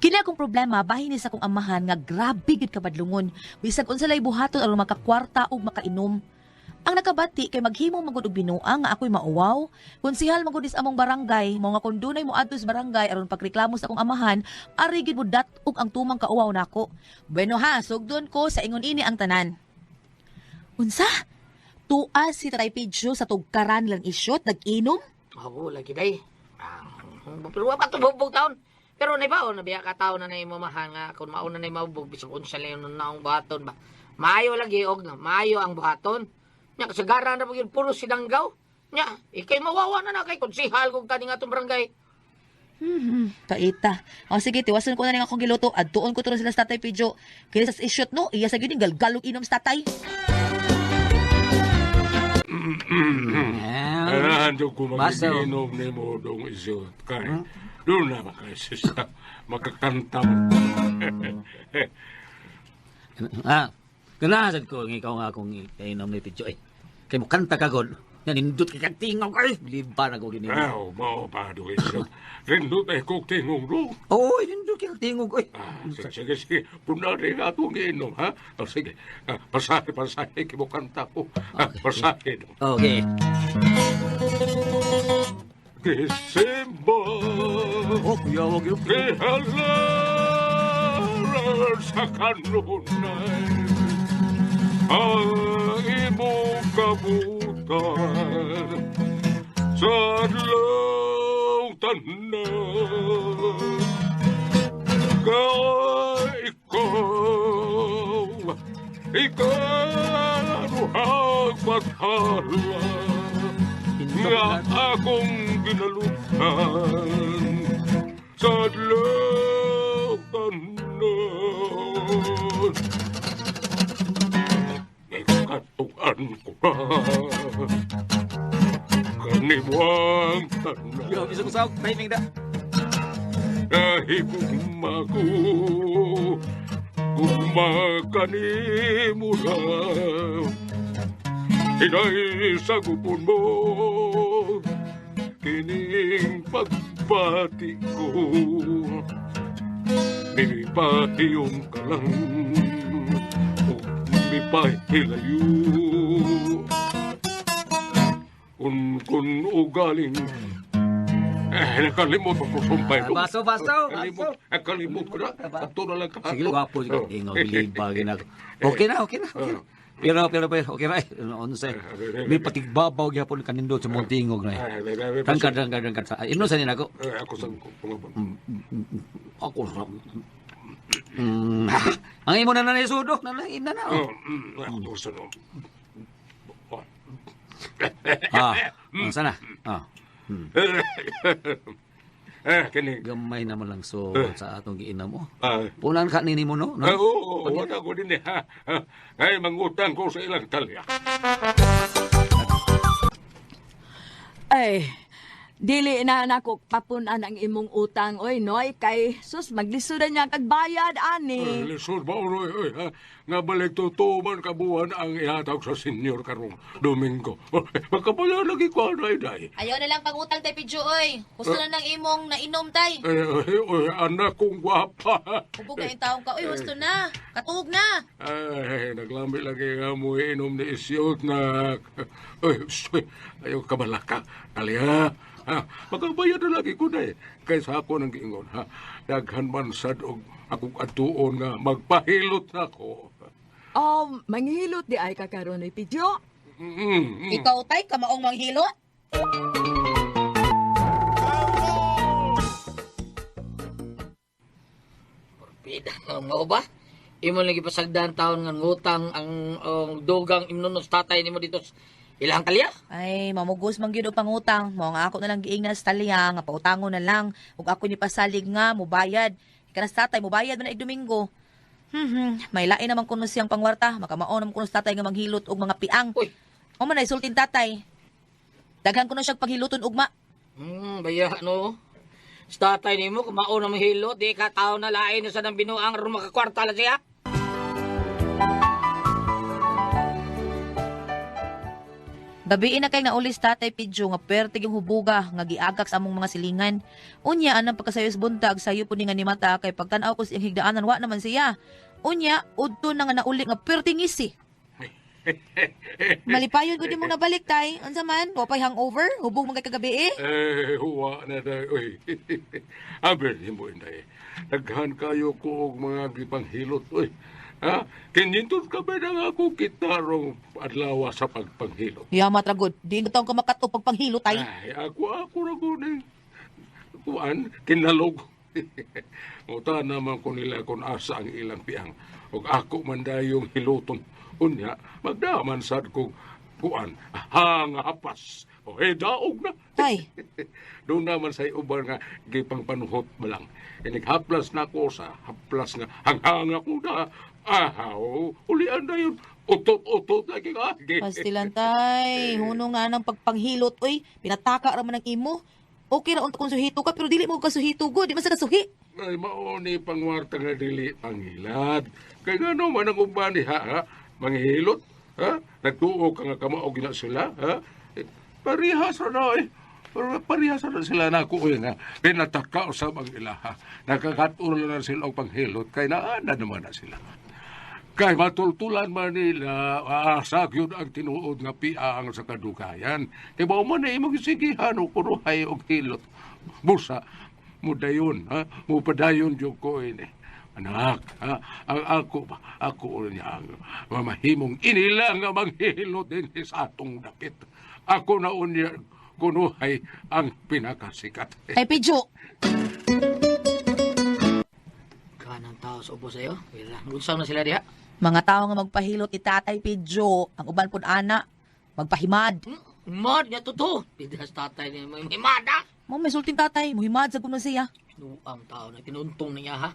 Kini akong problema bahin ni sa akong amahan nga grabe gid kabadlungon. Bisag unsa lay buhaton aron makakwarta ug makainom. Ang nakabati kay maghimo magud og binuang nga ako'y mauwaw. Konsihal magud is among barangay, mao nga kun dunay moadto sa barangay aron pagreklamo sa akong amahan, ari gid mo dat-og ang tumang kauwaw nako. Bueno ha, sugdon ko sa ingon ini ang tanan. Unsa? Tua si Tatay Pidyo sa tugkaran lang isyot, nag-inom? Ako, lagi day. Ah, pero wa pa tubog taon. Pero naibaon, nabiya ka taon na na mamahan nga kung mauna na maubog bisag unsa lang yun naong buhaton ba. Maayo lagi og maayo ang buhaton. Nya kasagaran na pag puro sinanggaw. Nya, ikay mawawa na na kay konsihal kung kani nga atong barangay. Taita. O sige, tiwasan ko na rin akong giluto. Adtuon ko turon sila sa Tatay Pidyo. Kaya sa isyot no, iya sa gyud galgalog inom sa tatay. Kailangan ko Baso. magiginom ni mo dong isyot. Kay, doon na makasisa, makakanta mo. Ah, ganahan ko ng ikaw nga akong kainom ni Tidyo eh. Kay mo kanta ka god. Nga nindot kay kag tingog ay. Bilib pa na ko gini. Ayaw, mao pa dong isyot. Rindot ay kong tingong dong. Oo, nindot kay kag tingog oy. Ah, sige, sige, sige. Puna rin atong inom, ha? O, sige, ah, pasahe, pasahe, kimukanta ko. Ah, pasahe dong. Okay. Kisimba, Oh, kuya wag yun. Kihalaran sa kanunay ang imong kabutan sa adlaw tanan. Kay ikaw, ikaw ang bathala nga akong ginalutan sa adlaw tanan. Ikatuan ko na kaniwang tanan. Yo, bisa ko sa timing da. Nahigugma ko, gugma kanimo na. Inay sa gupon mo, kining pagbati ko. Mipahiyom ka lang, o mipahilayo. Kun ugaling, eh, nakalimot ako sumpay. Ah, baso, baso, Nakalimot, nakalimot ko na. Ato na lang ka. Sige, gwapo si kag tingog bilib pa gina. Okay na, okay na, okay na. Pero, okay na. Eh. Ano sa may patigbabaw gyapon kanindot sa mong tingog na. Eh, Rangkad, rangkad, rangkad. Sa ino sa nako. Eh, ako sa Ako sa ang imo na na sudo, na na ina na. Oh, ako sa no. Ah, ang sana. Ah, Eh, kini. gamay naman lang so sa atong giinom mo. Ah, Punan ka nini mo no? No? ah, oo, wala ko din eh. Ha, ha. Ay, mangutang ko sa ilang talya. Ay, dili na nako papunan ang imong utang oy Noy kay sus maglisuran niya kag bayad ani. Lisod ba oy, oy, ha? Nga balik tutuman ka buwan ang ihatag sa senyor karong Domingo. Makapala lagi ko anay day. Ayaw na lang pangutang tay Pidyo oy. Gusto na ng imong nainom tay. Eh, oy, oy, anak kong gwapa. Hubog na yung taong ka. Oy, gusto na. Katuog na. Ay, naglami lagi nga mo inom ni Isyot na... Oy, uy, ayaw kabalaka. Kaliha. Ha, makabayad na lagi ko na eh. Kaysa ako nang giingon, ha. Daghan man sad og akong atuon nga magpahilot ako. Oh, manghilot di ay ka karon oy Pidyo. Ikaw tay, kamaong manghilot. Pida, mao ba? Imo lagi pasagdan taon nga ngutang ang dugang imnunos tatay nimo dito sa ilang kalya. Ay, mamugos man gyud og pangutang. Mao nga ako na lang giingnan sa talya nga pautangon na lang ug ako ni pasalig nga mubayad. Ika na sa tatay mubayad man na ig Domingo. May lain naman kuno siyang pangwarta, makamao naman kuno sa tatay nga manghilot og mga piang. Uy. O man ay sultin tatay. Daghan kuno siyang paghiluton ugma. Baya no. Sa tatay nimo kung mao na mahilot, di ka taon na lain na sa nang binuang aron makakwarta la siya. Gabi na kay naulis Tatay Pidyo nga pertig yung hubuga nga giagak sa among mga silingan. Unya anang pagkasayo sa buntag sayo po ni nga ni mata kay pagtan-aw ko sa iyang higdaanan wa naman siya. Unya udto na nga nauli nga perting ngisi. Malipayon gud imong nabalik tay. Unsa man? Wa pay hangover? Hubog man kay kagabi eh. Eh, huwa na day. Uy. Aber, himo inday. Daghan kayo ko og mga gipanghilot. Uy. Ha? Kinintod ka ba na ako kita rong adlaw sa pagpanghilot? Yamat ra gud. Di ka taong ka makato pagpanghilot tay. Ay, ako ra ko ni kuan kinalog. Muta naman ko nila kung asa ang ilang piang. Ug ako man dayong hiluton. Unya, magdaman sad kog kuan hangapas. O eh, daog na. Tay. Doon naman sa uban nga gipangpanuhot ba lang. Inig haplas na ko sa haplas nga hanghanga ko na. Ahaw, ulian na yun. Utot-utot lagi ka. Pastilan tay, hunong nga ng pagpanghilot oy, pinataka ra man ang imo. Okay ra unta kung suhito ka pero dili mo ka suhito gud, di man sa kasuhi. Ay, mauni pangwarta nga dili pangilad. Kay nga man ang uban ni ha, ha? Manghilot, ha? Nagtuo ka nga kamao gina sila, ha? Eh, parehas ra na eh. Pero parehas ra na sila na ako eh, nga. Pinataka usab ang ila, ha? Nakakaturo na sila og panghilot kay naana naman na sila. Kay matultulan man nila, aasa yun ang tinuod nga piang sa kadugayan. Kay mao man na imong sigihan o kunuhay og hilot. Busa, mudayon, ha? Mupadayon jud ko ini. Anak, ha? Ang ako ba, ako niya ang mamahimong inila nga manghilot din sa atong dapit. Ako na unya kunuhay ang pinakasikat. Ay Pidyo, Kanang tao sa ubos sa'yo. Wala. Unsaw na sila diha. mga tao nga magpahilot ni Tatay Pidyo, ang uban pud ana, magpahimad. Mad nga totoo. Pidas tatay ni may himada. Mo may sulting tatay, muhimad sa kuno siya. Nuang tao na tinuntong niya ha.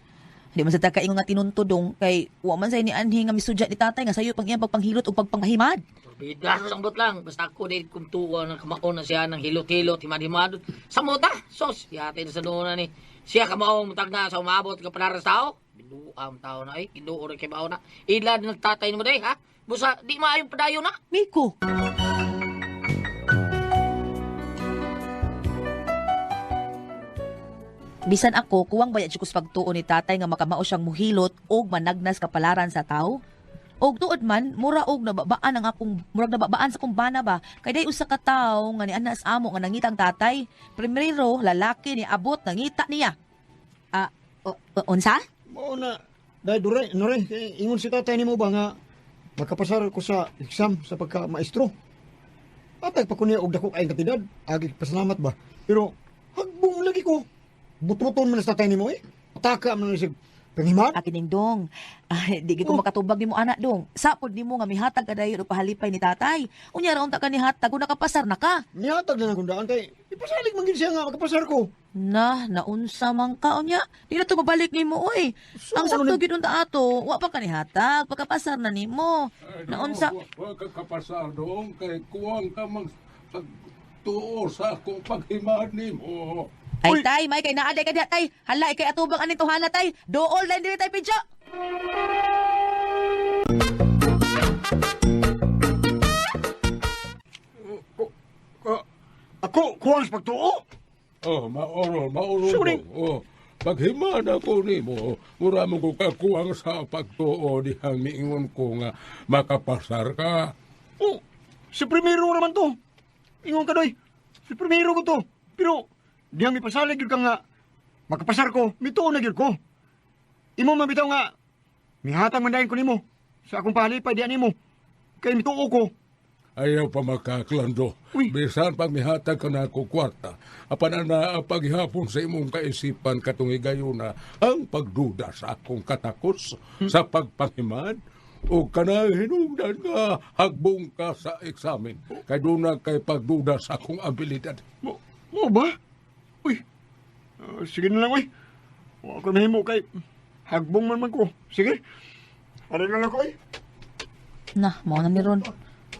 Di man sa takaingon nga tinuntudong kay wa man say ni anhi nga misudya ni tatay nga sayo pang iyang pagpanghilot ug pagpangahimad. Bidas ang bot lang. Basta ako di kung tuwa na kamaon na siya ng hilot-hilot, himad-himad. Samot ah! Sos! Yate na sa doon na ni. Siya kamao mutag na sa umabot ka panaras tao. Binuang tao na eh. Kinuo rin kay bao na. Ila na nagtatay mo day ha? Busa, di maayong padayon na. Miko. Bisan ako, kuwang bayad siya kus pagtuo ni tatay nga makamao siyang muhilot og managnas kapalaran sa tao. Og tuod man, mura og nababaan ang akong murag nababaan sa akong bana ba. Kay day usa ka tawo nga ni anas amo nga nangitang tatay. Primero lalaki ni abot nangita niya. Ah, unsa? Mao na, dahil duray, nore, eh, ingon si tatay nimo ba nga makapasar ko sa exam sa pagka-maestro. Atag pa ko niya og dako kayong katidad, agi pasalamat ba. Pero hagbong lagi ko. Bututon man sa tatay nimo eh. Ataka man na siya panghimad. Akin dong. Ay, di gid ko Oh. makatubag nimo anak dong. Sapod nimo nga mihatag ka dayon og pahalipay ni tatay. Unya ra unta ka ni hatag kung nakapasar na ka. Nihatag na lang kong daan kay ipasalig man gid siya nga makapasar ko. Na, naunsa man ka unya. Di na to mabalik nimo oy. So, Ang ano sakto ni- gyud unta ato, wa pa ka ni hatag, pagkapasar na nimo. Naunsa Wa ka kapasar doon kay kuwang ka mag pagtuo sa akong paghimad nimo. Ay tay, may kay naaday ka diha tay. Hala ikay atubang aning tuhana tay. Dool na diri tay pidyo. Ako kuwang sa pagtuo. Oh, maoro, maoro. Sorry. dong. Oh, paghimad ako nimo, mura mo ko kakuwang sa pagtuo dihang miingon ko nga makapasar ka. Oh, si primero naman to. Ingon ka doy. Si primero ko to. Pero diyang mipasalig gyud ka nga makapasar ko, mituo na gyud ko. Imo man bitaw nga mihatag man dayon ko nimo sa akong pahalipay diyan nimo. Kay mituo ko. Ayaw pa makaklando. Uy. Bisan pag mihatag ka na ako kwarta, apan ana ang paghihapon sa imong kaisipan katong higayuna ang pagduda sa akong katakos sa pagpangimad o kanang hinungdan nga hagbong ka sa eksamen. Kay doon na kay pagduda sa akong abilidad. Mo, mo ba? Uy. Sige na lang uy. Wa ko mahimo kay hagbong man man ko. Sige. Ari na lang ko uy. Na, mao na ni ron.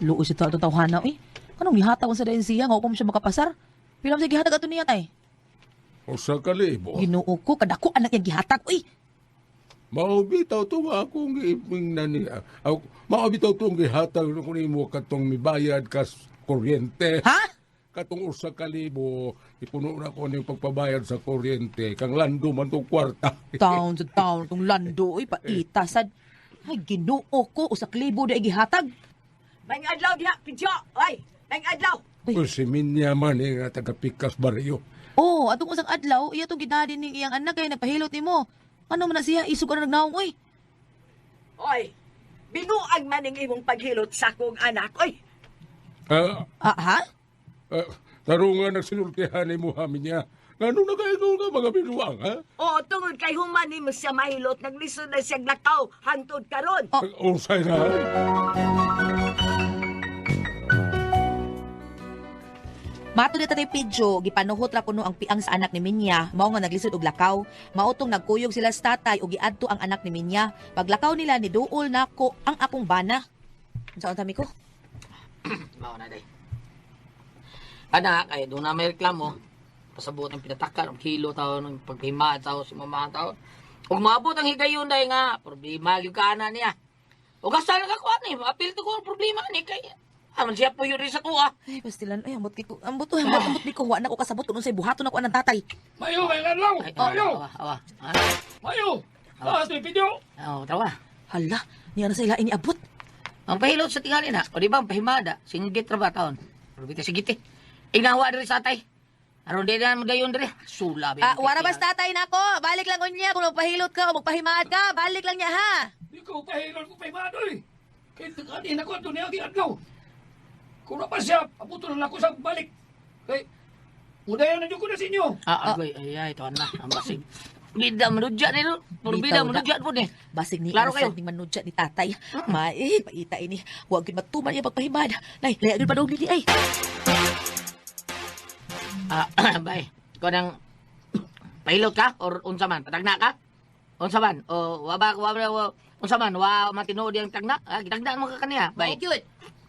Luoy si tato tawhana oy. Kanong gihatag ko sa dayon siya nga wa pa mo siya makapasar. Pila man siya gihatag ato niya tay? Usa ka libo. Ginoo ko kadako anak niya gihatag oy. Mao bitaw to nga akong giiping na niya. Mao bitaw tong gihatag ko nimo katong mibayad kas kuryente. Ha? Katong 1,000, ipuno na ko ning pagpabayad sa kuryente. Kang lando man tong kwarta. Taon sa taon tong lando oy paita sad. Ay Ginoo ko 1,000 di ay gihatag. May adlaw diha, Pidyo. Ay, may adlaw. Uy, si Minya man eh, nga taga Pikas Barrio. Oh, atong usang adlaw iya tong gidadi ning iyang anak kay nagpahilot nimo. Ano man na siya isog ka na nagnaong oy. Oy, binuang man ning imong paghilot sa akong anak. Oy, Ah, Ah, ha? ah, tarungan nagsinultihan ni mo ha, Minya. Ngano na kayo nga mga binuang, ha? oo, tungod kay human nimo siya mahilot, naglisod na siyang lakaw hangtod karon. Oh. Unsay na. Mato ni Tatay Pidyo, gipanuhot ra kuno ang piang sa anak ni Minya, mao nga naglisod og lakaw. Mao tong nagkuyog sila sa tatay ug giadto ang anak ni Minya. Paglakaw nila ni duol nako ang akong bana. Unsa unta mi ko? Mao na day. Anak, ay doon na may reklamo. Pasabot ang pinatakan, ang kilo taon, ang paghimaad tao, si mama tao. Ug maabot ang higayon day nga, problema gyud ka ana niya. Ug asa na ka kuan ni, apil to ko ang problema ni kay aman siya puyo rin sa kuha. Ay, pastilan. Ay, ambot kay ko. Ambot, ay, ambot, ambot di ko. Wa na ko kasabot kung unsay buhaton ako anang tatay. Mayo, may adlaw. Ay, Mayo, awa, awa. Ha? mayo. Taas ni Pidyo. Oh, tawa. Hala, niya na sa ila iniabot. Ang pahilot sa tingali na, o di ba ang pahimada, singgit ra ba taon? Pero bitaw sigit eh. Ignawa diri sa atay. Aron di na mo dayon diri. Sula Ah, wara bas tatay nako. Balik lang unya kung magpahilot ka o magpahimaad ka, balik lang niya ha. Di ko pahilot ko pahimadoy. Kay kanin ako ato niya adlaw. Kung na pa siya, abuto na lang ako sa balik. Kay udayon na jud ko na sa inyo. Ah, agoy, ay ay tuan na, ang basig. Bida manudya nilo. Puro bida Bitaw na. manudya po ni. Basig ni Klaro Klaro kayo. kayo. Ni manudya ni tatay. Mae, paita ini. Huwag gyud matuman iya pagpahimad. Nay, laya gyud padong dili ay. Ah, bay. Ikaw nang pahilot ka or unsa man, patagna ka? Unsa man? O wa ba wa ba wa- unsa man wa matinuod yang tagna? Ah, gitagna mo ka kaniya, bay. Gyud.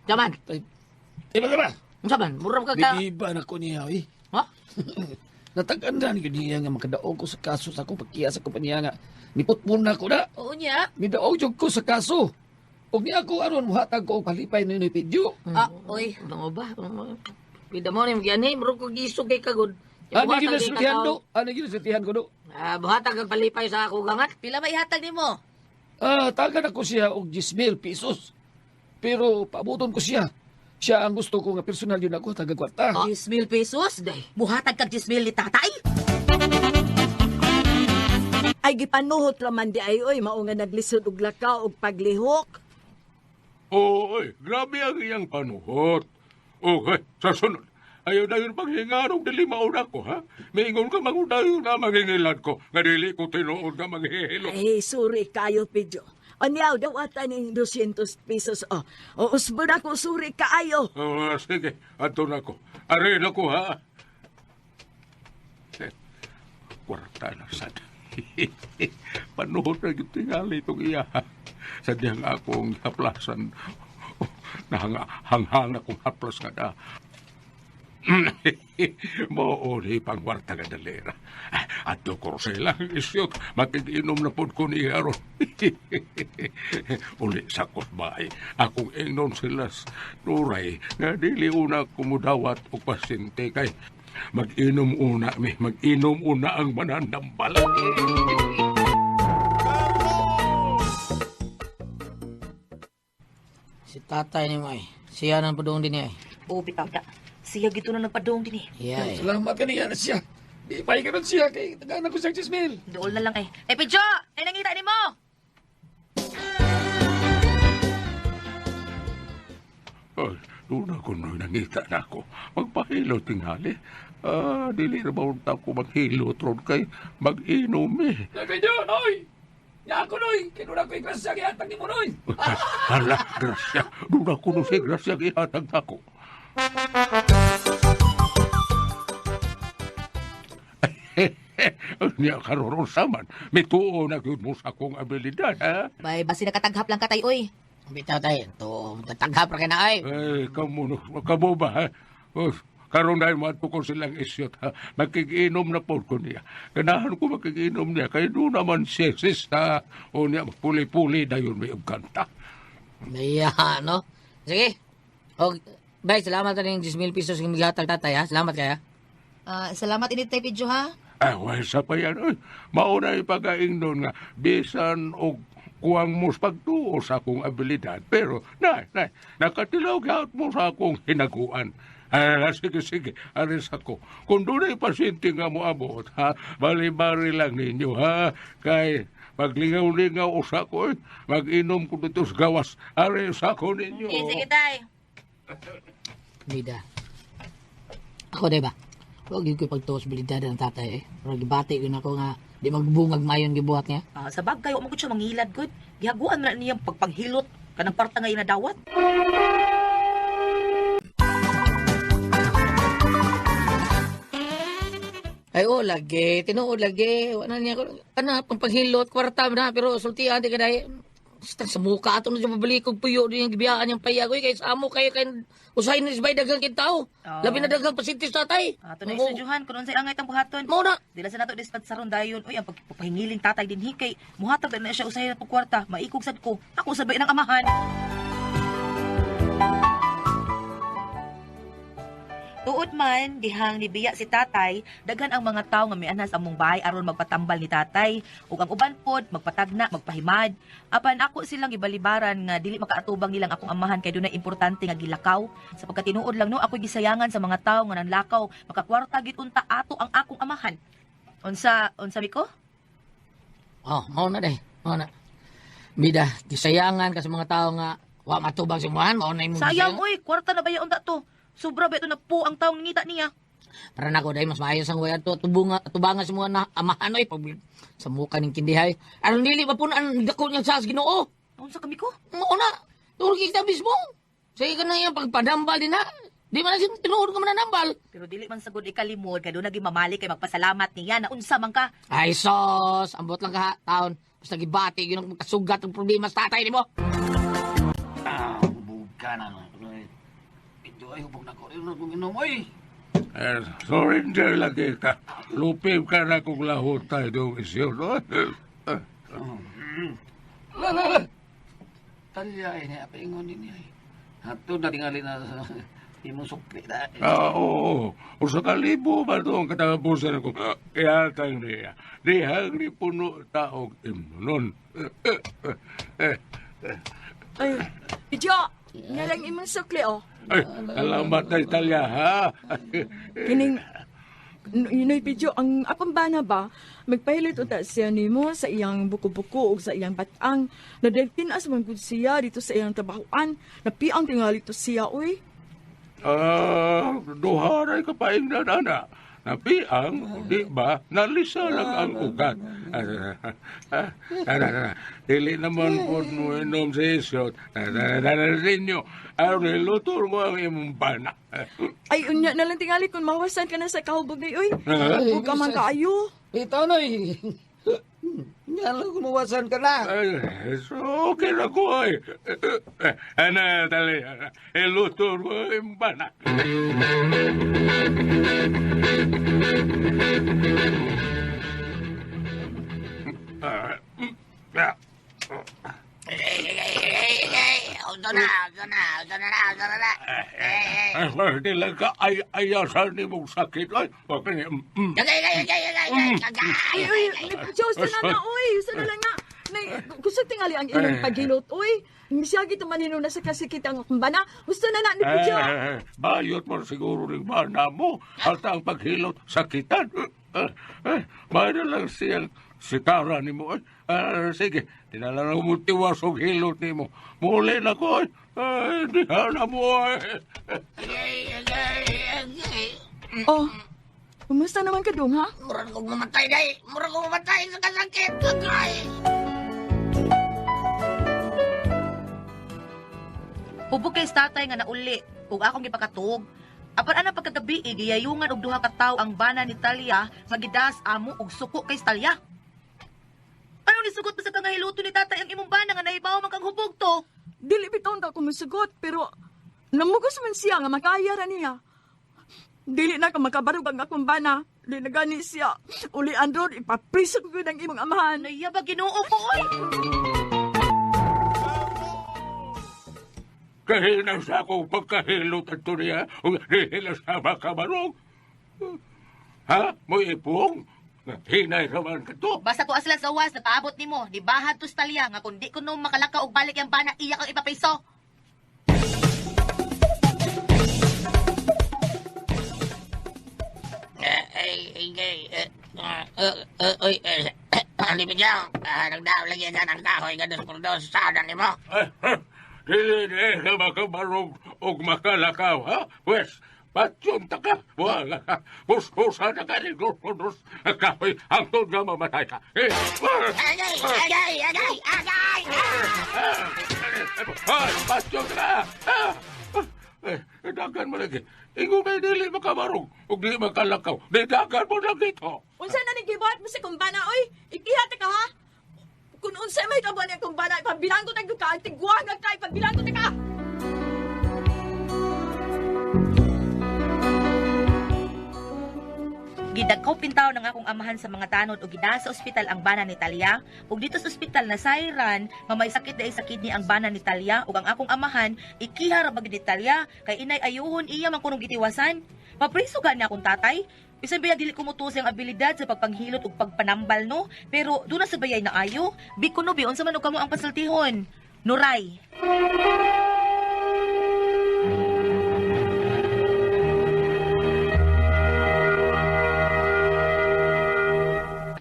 Unsa man? Di ba ba? Unsa man? Murag ka ka. Di ba na ko niya eh. Ha? Natag-andan gyud niya nga makadaog ko sa kaso sa akong pagkiya sa kompanya nga. Niputpon na ko na. Oo niya. Midaog jud ko sa kaso. Ug niya ako aron muhatag ko og palipay ni Pidyo. Ah, oy. Mga ba? Bida mo ni gyani, murag ko gisog kay kagod. Ano gyud nasultihan do? Ano gyud nasultihan ko do? Ah, buhatag kag palipay sa ako gangat. Pila ba ihatag nimo? Ah, tagan ako siya og 10,000 pesos. Pero paabuton ko siya. Siya ang gusto ko nga personal yun ako tagag kwarta. 10,000 pesos? Day. Muhatag kag 10,000 ni tatay? Ay gipanuhot ra man di ay oy, mao nga naglisod og lakaw og paglihok. Oo, oy, grabe ang iyang panuhot. Okay, sa sunod. Ayaw na yun paghingarong dili mauna ko, ha? Maingon ka mangudayon na mangingilad ko. Nga dili ko tinuod nga manghihilo. Ay, sorry kayo, Pidyo. Anyaw, dawatan ning 200 pesos. Oh, o, usbo na ko, sorry kaayo. Oh, sige, ato na ko. Arin ako, ha? Eh, kwarta na sad. Panuhot na yung tingali itong iya. ha? Sadyang akong haplasan. Nahanga, hanghang akong haplas nga na. Mao ni pangwarta nga dalera. Adto ko sa ilang isyot, makikinom na pod ko niya ron. Uli sa kotbay, akong ingnon sila nuray nga dili una kumudawat og pasyente kay mag-inom una mi, mag-inom una ang mananambal. Si tatay ni mo ay. Siya nang padung din ay. Oo, bitaw da. Siya gito na nagpadong din eh. Yeah. ay. Salamat kaniya na siya. Di pa karon siya kay tagaan ako siya 10,000. Dool na lang eh. Eh, Pidyo! Ay, nangita ni mo! Ay, una ko no'y nangita na ako. Magpahilo tingali. Ah, dili na ba unta ko maghilot ron kay mag-inom eh. Nay Pidyo, noy. Nya ako noy, kay doon ako igrasya gihatag nimo noy. Hala, grasya. Doon ako no si grasya gihatag ako. Niya karoon saman. May tuo na gyud mo sa akong abilidad, ha? Bay, basi nakataghap lang katay, oy. Bitaw tay, to tatanggap ra kay na ay. Ay, kamo, no, kamo ba, ha? Oh, karon dahil mato ko silang isyot, ha? Makikiinom na po ko niya. Ganahan ko makikiinom niya. Kaya doon naman siya, sista. O niya, puli-puli na yun may kanta. Iya, no? Sige. Og Bay, salamat na yung 10,000 pesos yung migatag tatay, ha? Salamat kaya. Ah, salamat init tay Pidyo ha. Ay, wala sa pa yan. Uy, mauna ipagaing doon nga, bisan og kuwang mo sa pagtuo sa akong abilidad. Pero, nay, nay, nakatilaw gyud mo sa akong hinaguan. Ah, sige, sige, aris ako. Kung doon ay pasyente nga mo abot, ha, bali-bali lang ninyo, ha, kay paglingaw-lingaw usa ko, eh, mag-inom ko dito sa gawas, aris ako ninyo. Okay, sige tay. Bida. Ako, di ba? Huwag yun ko pagtuos bilidad ng tatay, eh. Pero gibati yun ako nga, di magbungag mayon gibuhat niya. Ah, sa bagay, wa man gud siya manghilad gud. Gihaguan man na niyang pagpanghilot kanang parta nga inadawat. Ay, oh, lagi. Tinuod, lagi. Wala niya. Kana, pangpanghilot, kwarta na. Pero sultian, di ka dahil. Basta sa muka ato na siya mabalik kong puyo din yung gibiyaan niyang payag. Uy, kay sa amo kayo kay usahin na isbay daghang kintao. Oo. Labi na daghang pasintis tatay. Ah, tunay sa Johan, kung unsay angay tang buhaton. Mao na. Dila sa nato dispatch saron dayon. Uy, ang pagpahingiling tatay din hikay. Muhatag na siya usahay na kwarta. Maikog sad ko. Ako sabay ng amahan. Tuod man, dihang nibiya si tatay, daghan ang mga tawo nga mianhas among bahay aron magpatambal ni tatay, ug ang uban pod magpatagna, magpahimad. Apan ako silang gibalibaran nga dili makaatubang nilang akong amahan kay dunay importante nga gilakaw. Sa pagkatinuod lang no, ako'y gisayangan sa mga tawo nga nanlakaw, makakwarta gid unta ato ang akong amahan. Unsa unsa miko? Oh, mao na day. Mao na. Bida, gisayangan ka sa mga tao nga wa matubang sa imuhan, mao na imong Sayang gisayangan. oy, kwarta na ba ya unta to? Sobra ba ito na po ang taong ngita niya? Para nako day mas maayo sang way ato tubunga tubangan sa mga na amahan oy pag sa muka ning kindihay. Aron dili pa puno ang dako niyang sas Ginoo. Unsa kami ko? Mao na. Turo kita mismo. Sige ka na iyang pagpadambal din ha. Di man na siya tinuod ka mananambal. Pero dili man sagud ikalimod kay doon naging mamali kay magpasalamat niya na unsa man ka. Ay sos, ambot lang ka ha, taon. Basta gibati yun ang kasugat ang problema sa tatay nimo. Ah, hubog ka na. No. Medyo ay hubog na ko. Ay, kung inom, oy. Eh, surrender lagi ka. Lupim ka na kung lahutay doon isyo. No? La, la, la. Talya, eh, niya, paingon din niya. eh. Hato na tingali na sa imong sukli na. Ah, oo. Usa ka libo ba doon katapusan ko? Ihatag niya. Dihang ni puno taog imnon. Eh, Ay, Pidyo, nga lang imong sukli oh. Ay, salamat na Italia, ha? Kining Noy Pidyo, ang akong bana ba, magpahilit unta siya nimo sa iyang buko-buko ug sa iyang batang. Na dahil tinas man gud siya dito sa iyang trabahoan, napiang tingali to siya, uy. Ah, duha ray kapaingnan, ana. Napiang, di ba, nalisa lang ang ugat. Ah, ah, ah, dili naman po mo inom sa isyot. Ninyo, aron luto mo ang imong bana. Ay, unya na lang tingali kung mawasan ka na sa kahubog ni uy. Ah. Ug ka man kaayo. Ito, noy. Nga lang kumuwasan ka na. Ay, so okay na ko ay. Ana, dali. Iluto mo ang imong bana. Ah, ah. Auto na, auto na, auto na, auto na. Ay, di lang ka ay ayasan ni mong sakit. Ay, okay. Ay, ay, ay, ay, ay, ay, Ay, uy, Pidyo, sana na, uy. Sana lang nga. Nay, gusto tingali ang inyong paghilot, uy. Siya gito manino na sa kasikit ang akong bana. Gusto na na ni Pidyo. Eh, bayot mo siguro rin bana mo at ang paghilot sakitan. Eh, eh, bayad na lang siyang sitara ni mo. Eh, sige, dinala na mo tiwas og hilot ni mo. Muli na ko. Eh, di na mo. Eh. Oh, kumusta naman ka dong, ha? Murag kong mamatay day. Murag kong mamatay sa kasakit. Agay. Hubog kay sa tatay nga nauli ug akong gipakatuog. Apan ana pagkagabi eh, giyayungan og duha ka tawo ang bana ni Talia nga gidas amo og suko kay Talia. Ano ni sugot pa sa kangahiluto ni tatay ang imong bana nga nahibaw man kang hubog to? Dili bitaw ta ko musugot, pero namugos man siya nga makaya ra niya. Dili na ka makabarog ang akong bana. Dili na gani siya. Uli andron, ipapriso ko gyud ang imong amahan. Naiya ba Ginoo ko oy? Kahina sa akong pagkahilot at niya, ug dili na sa makabarog. Ha? Mo ipong? Hinay raman ka to. Basta ko aslan sa uwas, napaabot nimo, ni bahad to sa talya nga kung di ko no makalakaw og balik yang bana, iya kang ipapiso. Oy, Libidyo, nagdaaw lagi ka ng kahoy ka dos por dos, saan ni mo? Eh, eh, Dili di ka makabarog og makalakaw, ha? Pwes, patyon ta ka. Wala ka. Puspusa na ka ni dos por dos. Kahoy, hangtod nga mamatay ka. Eh, ah, Agay, agay, agay, agay! ah, patyon ta ka. Ah, ah, Eh, dagan mo lagi. Ingo may dili makabarog og dili makalakaw. Di dagan mo lagi to. Unsa na ning gibuhat mo sa kumbana oy? Ikiha ta ka ha? Kung unsa may tabo niya kumbana, ipabilanggo tag ka, tigwang ka, ipabilanggo ta ka. Gidagkaw pintaw ng akong amahan sa mga tanod og gidala sa ospital ang bana ni Talia. Ug dito sa ospital na sayran nga may sakit dahil sa kidney ang bana ni Talia ug ang akong amahan ikiha ra bagid ni Talia kay inay ayuhon iya man kunong gitiwasan. Papriso gani akong tatay. Bisan baya dili kumutuos ang abilidad sa pagpanghilot ug pagpanambal no, pero doon na sa bayay na ayo. Biko no bi unsa man og kamo ang pasultihon. Nuray.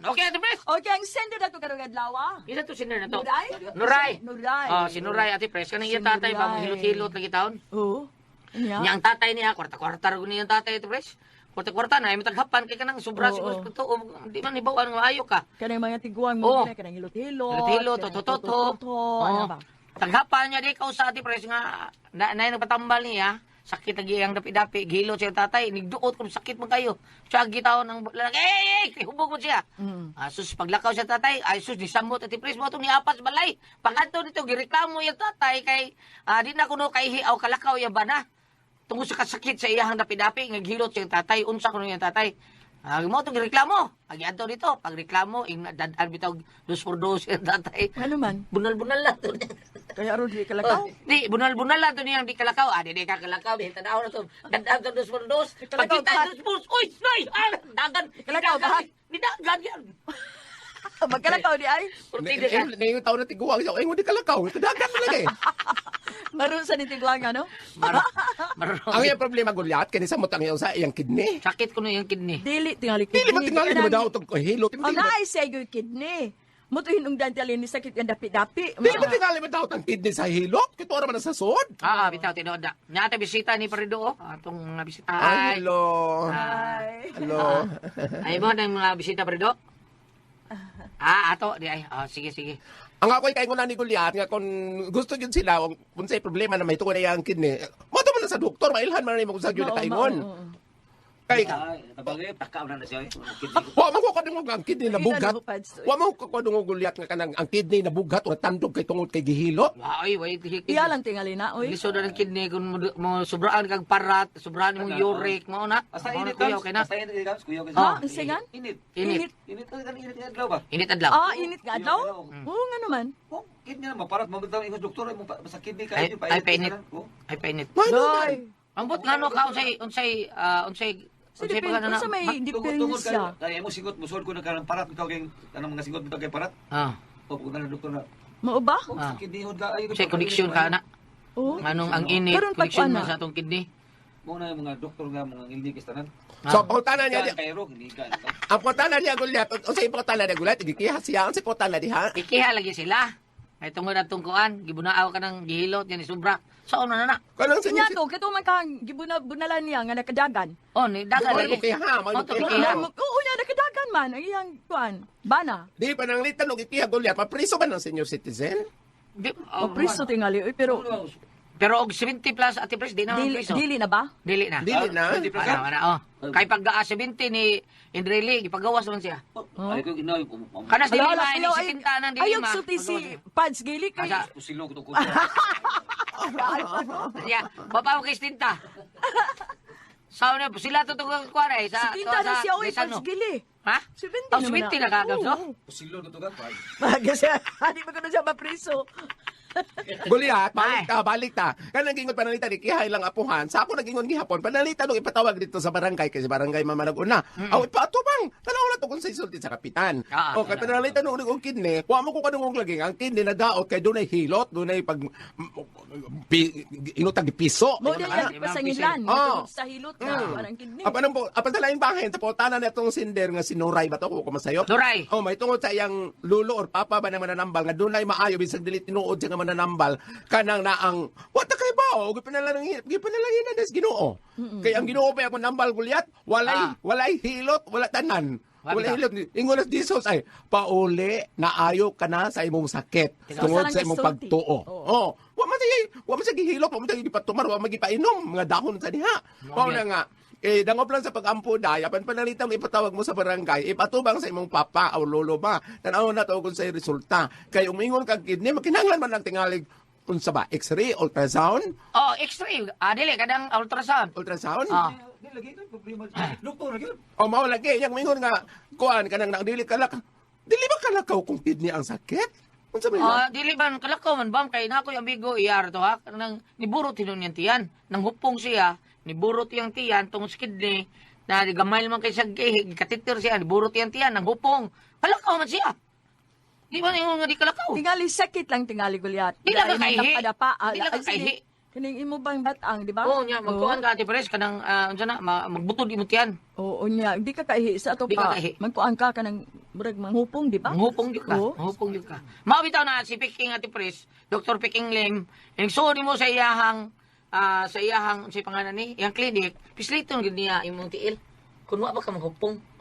Okay, Ate Pres. Okay, ang sender na to karong adlaw. Ah. Isa to sender na to. Nuray? Nuray. Nuray. Oh, si Nuray, Ate Pres. Kanang Si iya tatay ba, Nuray. maghilot-hilot lagi taon. Oo. Niya? Niya ang tatay niya, kwarta-kwarta rin niya ang tatay, Ate Pres. Kwarta-kwarta na, ay mataghapan kay kanang sobra Oo. siguro sa to. Di man ibawan nga maayo ka. Kanang mga tiguang Oo. mo, oh. kanang hilot-hilot. Hilot-hilot, kanang toto-toto. toto-toto, ano ba? Taghapan niya di ka sa Ate Pres nga na, na nagpatambal niya. Sakit lagi ang dapi-dapi, gihilot siya tatay, nigduot kung sakit man kayo. Siya gitawon ng lalaki, eh, eh, hubog mo siya. Mm. Ah, sus, paglakaw siya tatay, ay sus, nisamot at Pres mo itong niapas balay. Pagkanto nito, gireklamo yung tatay kay, di na kuno kay hiaw kalakaw yung bana. Tungod sa kasakit sa iyahang dapi-dapi, ngaghilot siyang tatay, unsa kuno yung tatay. Ah, mo itong gireklamo. Pag adto dito, pagreklamo, ing dadaan bitaw dos por dos yung tatay. Ano man? Bunal-bunal lang to. Kaya aron di kalakaw. Oh, di, bunal-bunal lang to niyang di kalakaw. Ah, di, di ka kalakaw. Di, tanaw na to. Dadaan to dos por dos. Kalakaw, Pagkita bahat. dos por dos. Uy, nay! Ah, dagan. Kalakaw, Didagan. bahat. Didagan yan. Magkalakaw di ay. Kurtida ka. Ngayong taon na tiguang siya, ay hindi kalakaw, kadagan mo lagi. Maroon sa nitiguang ano? Marunong. Ang iyang problema gulyat, kanisa mo tang sa iyang kidney. Sakit ko na yung kidney. Dili tingali kidney. Dili ba tingali mo daw itong hilot? Ang naay sa iyo kidney. Mutuhin ung dantalin ni sakit ang dapi-dapi. Dili ba tingali mo daw ang kidney sa hilot? Kito naman sa sod. Ah, bitaw, tinuod na. Nata bisita ni Parido, oh. Atong mga bisita. Ay, hello. Ay. Hello. Ay mo na yung mga bisita, Parido? Ah, ato. Di ay. Ah, sige, sige. Ang ako'y kay na ni Goliath nga kung gusto yun sila, kung sa'y problema na may tungo na iyang kidney, mo man na sa doktor, mailhan man na yung kung sa Mao, na kaingon. mao, oo. Kay, Ay, tabagay, takaw na na siya. eh. wa man ko kadungog ang kidney na bugat. Ina, no, Pads. Wa man ko kadungog Goliath nga kanang ang kidney na bugat o tandog kay tungod kay gihilot. Ay, wait. Iya lang tingali na, oy. Lisod na ng kidney kung mo sobraan kag parat, sobraan mong uric, mao na. Basta Mao na, init, kuya, Kams. okay na. Basta init, Kams. Kuya, Ha? Ang singan? Init. Init. Init, init, init, adlaw ba? Init adlaw. Ah, init nga adlaw? Oo nga naman. Oh, kidney na, maparat, mabitaw ang doktor, ay, sa kidney Ay, kayo, ay, painit. Oh. Ay, painit. Day. Ambot nga no ka unsay unsay ah, unsay Sa unsay depend, pa na unsa may Tungod tungod diferensya. kayo, kaya mo singot, musod ko na karang parat, bitaw kay, anong mga singot bitaw kay parat? Ah, O, pag na doktor na, Mao ba? oh, Ah. sa kidney hod ka, ay, unsay connection ka na? Oo. Nganong ang init, Karon pag connection ana. man sa atong kidney. Mo na yung mga doktor nga, mga ngilnig istanan. So, pangutana niya, Kan kayo, hindi ka. ang pangutana niya Goliath, unsay pangutana niya Goliath, gikiha siya, unsay pangutana diha? Ikiha lagi sila. Ay tungod atong kuan, gibunaaw ka ng gihilot yan ni sobra. Sa una na na. Kanang sa Nya to, kato man kang gibunalan niya nga nakadagan. Oh, ni dagan Mo lagi. kiha, mo Mo to kiha. kiha. Oo niya, nakadagan man. Ang iyang kuan, bana. Di pa nanglitan og ikiha Goliath, papriso ba ng senior citizen? Di, O priso tingali, oy, pero Pero og 70 plus ati pres di na man dili, priso. dili na ba? Dili na. Dili na. Ana, ana, oh. Kay pag 70 ni Indreli, gipagawas naman siya. Ay, ko ginaw, Kanas dili Ala, ma, ala, ini 70 nang dili Ayaw ma. sulti si Pads Gili kay Asa? Pusilo ko to ko. Ya, baba mo kay 70. Sa una, sila to tungkol kuan ay sa 70 na siya, oy, sa ano? Pads Gili. Ha? 70 Oh, naman 70 na kagab, Oo. no? Pusilo ko to ka. Kasi hindi mo kuno siya mapriso. Goliat, balik ta, balik ta. Kanang gingon panalita ni Kihay lang apuhan. Sa ako nagingon gihapon, panalita nung ipatawag dito sa barangay kasi barangay mamanag una. Aw ipatubang. Tanaw na to kung sa isulti sa kapitan. Ah, O kay panalita nung og kidney, wa mo ko kadungog lagi ang kidney nadaot kay dunay hilot, dunay pag pi, inutag piso. Mo di Ana. lagi pasangilan. Oh. Matungod sa hilot na parang kidney. Apan ang apan sa laing bahin sa putanan na itong sinder nga si Nuray ba to kung masayop? Nuray. Oh, may tungod sa iyang lulo or papa ba na mananambal nga dunay maayo bisag dili tinuod siya nga mananambal kanang naang wa ta kay ba o gipanalang gipanalanginan des Ginoo. Kay ang Ginoo pa akong nambal gulyat, walay walay hilot, wala tanan. Wala Walay hilot. Ingon as Jesus ay pauli naayo ka na sa imong sakit tungod Sa sa imong sulti. pagtuo. Oo. Oh, wa man siya wa man siya gihilot, wa man siya gipatumar, wa man gipainom mga dahon sa diha. Mao na nga eh dangop lang sa pagampo day, apan panalitang ipatawag mo sa barangay, ipatubang sa imong papa o lolo ba. Tan-aw na to kung sa resulta. Kay umingon kag kidney, makinahanglan man ang tingalig unsa ba, X-ray, ultrasound, Oh, X-ray. Ah, dili kadang ultrasound. ultrasound. Ah. Di lagi ito, problema. Doktor, lagi. O mao lagi yang mingon nga kuan kanang nang dili kalak. Dili ba kalakaw kung kidney ang sakit? Unsa may Ah, dili man kalakaw man bam kay nako yung amigo iyar to ha. Nang niburot hinon niyang tiyan. Nang hupong siya, niburot iyang tiyan tungod sa kidney na gamay man kay siya katitir siya, niburot iyang tiyan nang hupong. Kalakaw man siya. Di ba ingon nga di kalakaw? Tingali sakit lang tingali gulyat. Di lang ka kaihi. Padapa. Di lang ka kaihi. Kaning imo bang batang, di ba? Oo nya magkuan ka Ate Pres kanang unsa na magbutod imo tiyan. Oo niya, di ka kaihi sa ato Di ka pa. kaihi. Magkuan ka kanang murag manghupong, di ba? Manghupong gyud ka. Oo. Manghupong gyud ka. Mao bitaw na si Peking Ate Pres, Dr. Peking Lim, nagsuod nimo sa iyahang sa iyahang unsay pangalan ni, iyang clinic, pisliton gyud niya imong tiil. Kun wa ba ka manghupong?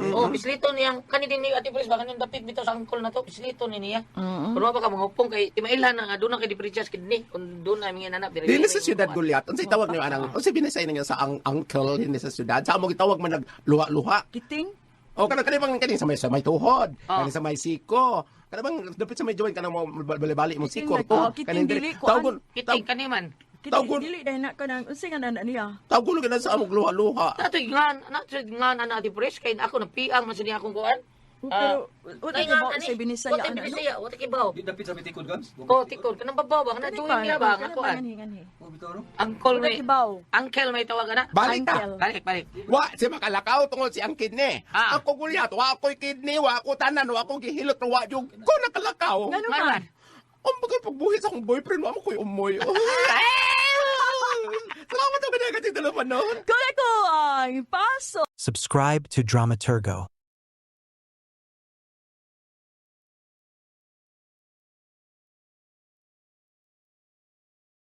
Oh, pisliton niyang kani din ni Ate Pres ba kaning dapit bitaw sa angkol na to, pisliton ni niya. Kun wa ba ka manghupong kay timailhan na nga doon na kay diferensya sa kidney kun doon na mga nanap Dili sa syudad Goliath. Unsay tawag niyo anang? Unsay binisay ninyo sa ang uncle dinhi sa syudad? Sa amo gitawag man nagluha-luha. Kiting? O kanang kani bang kani sa may tuhod, Ah. kani sa may siko. Kana bang dapit sa may joint kanang mo bali-bali mo Kiting siko na- to. oh, kiting dili, kuan. Tawgon Kiting kani man. Kiting Tawgon. dili dahil na kanang unsay nga nana niya. tawgon kana sa among luha-luha. Natoy ngan, natoy ngan ana Ate Pres kay ako napiang man sa niya akong kuan. Pero wala Ay, ka nga, ba ani. sa binisaya Wa ana, no? Binisaya, wa kibaw. Di dapit sa may tikod, Gams. Oh, tikod kanang babaw ba kana Kani join ba? niya ba nga Kana kuan. nganhi, nganhi. Oh, bitaw, no? Uncle Wala may kibaw. Uncle may tawag ana. Balik ta. Uncle. Balik, balik. Wa si makalakaw tungod si ang kidney. Ah. Ako Goliath, wa ako'y kidney, wa ako tanan, wa ako gihilot, wa jud ko nakalakaw. Ngano Ngano man? man? Ang bagay pagbuhi sa akong boyfriend, wa mo ko'y umoy. Salamat ako na kasi dalawa noon. Kung ako ang paso Subscribe to Dramaturgo.